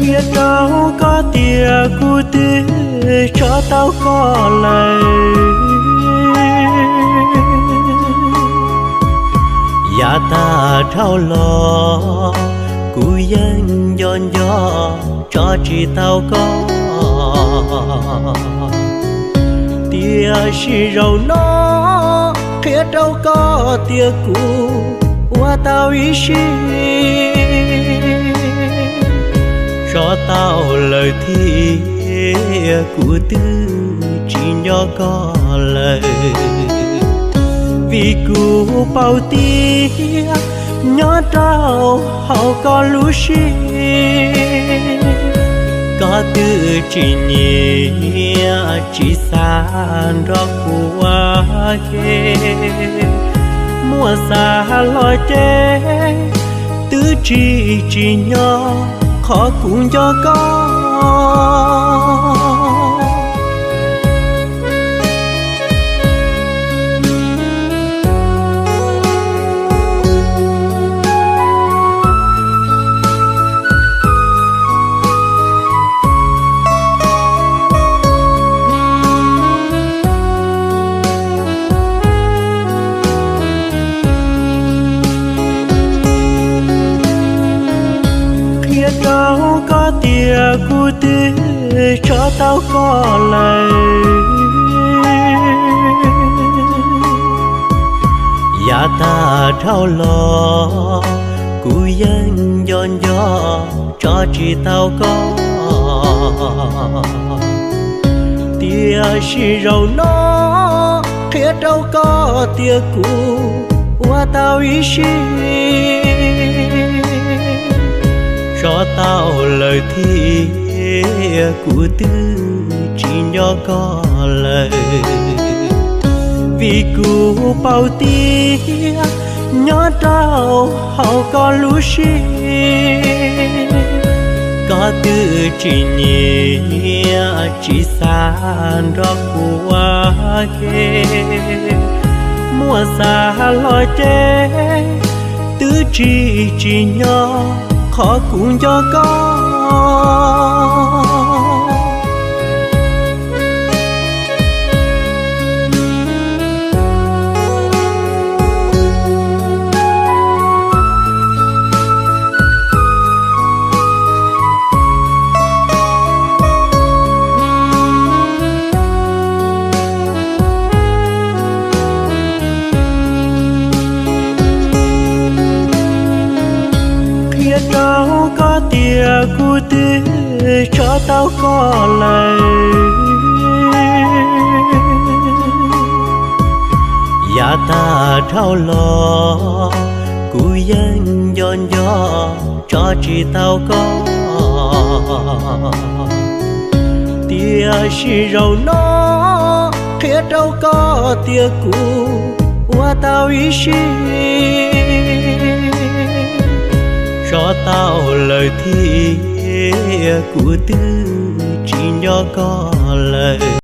Qhia rau koj tias kuv twb tso tau koj lawm. Yav tag dhau los kuv yeej nco nco tso tsis tau koj. Tiam sis zaum no qhia rau koj tias kuv ua tau ib siab. Tso tau lawm thiab kuv twb tsis nco koj lawm. Vim kuv paub tias nyob rau hauv koj lub siab, koj twb tsis nyiam tsis xav nrog kuv ua ke. Muab xav los ces twb tsis tsim nyog qhov kuv nco koj. Qhia rau koj tias kuv twb tso tau koj lawm. Yav tag dhau los kuv yeej nco nco tso tsis tau koj. Tiam sis zaum no qhia rau koj tias kuv ua tau ib siab. Tso tau lawm thiab kuv twb tsis nco koj lawm. Vim kuv paub tias nyob rau hauv koj lub siab, koj twb tsis nyiam tsis xav nrog kuv ua ke. Muab xav los ces twb tsis tsim nyog qhov kuv nco koj. Qhia rau koj tias kuv twb tso tau koj lawm. Yav tag dhau los kuv yeej nco nco tso tsis tau koj. Tiam sis zaum no qhia rau koj tias kuv ua tau ib siab. Tso tau lawm thiab kuv twb tsis nco koj lawm.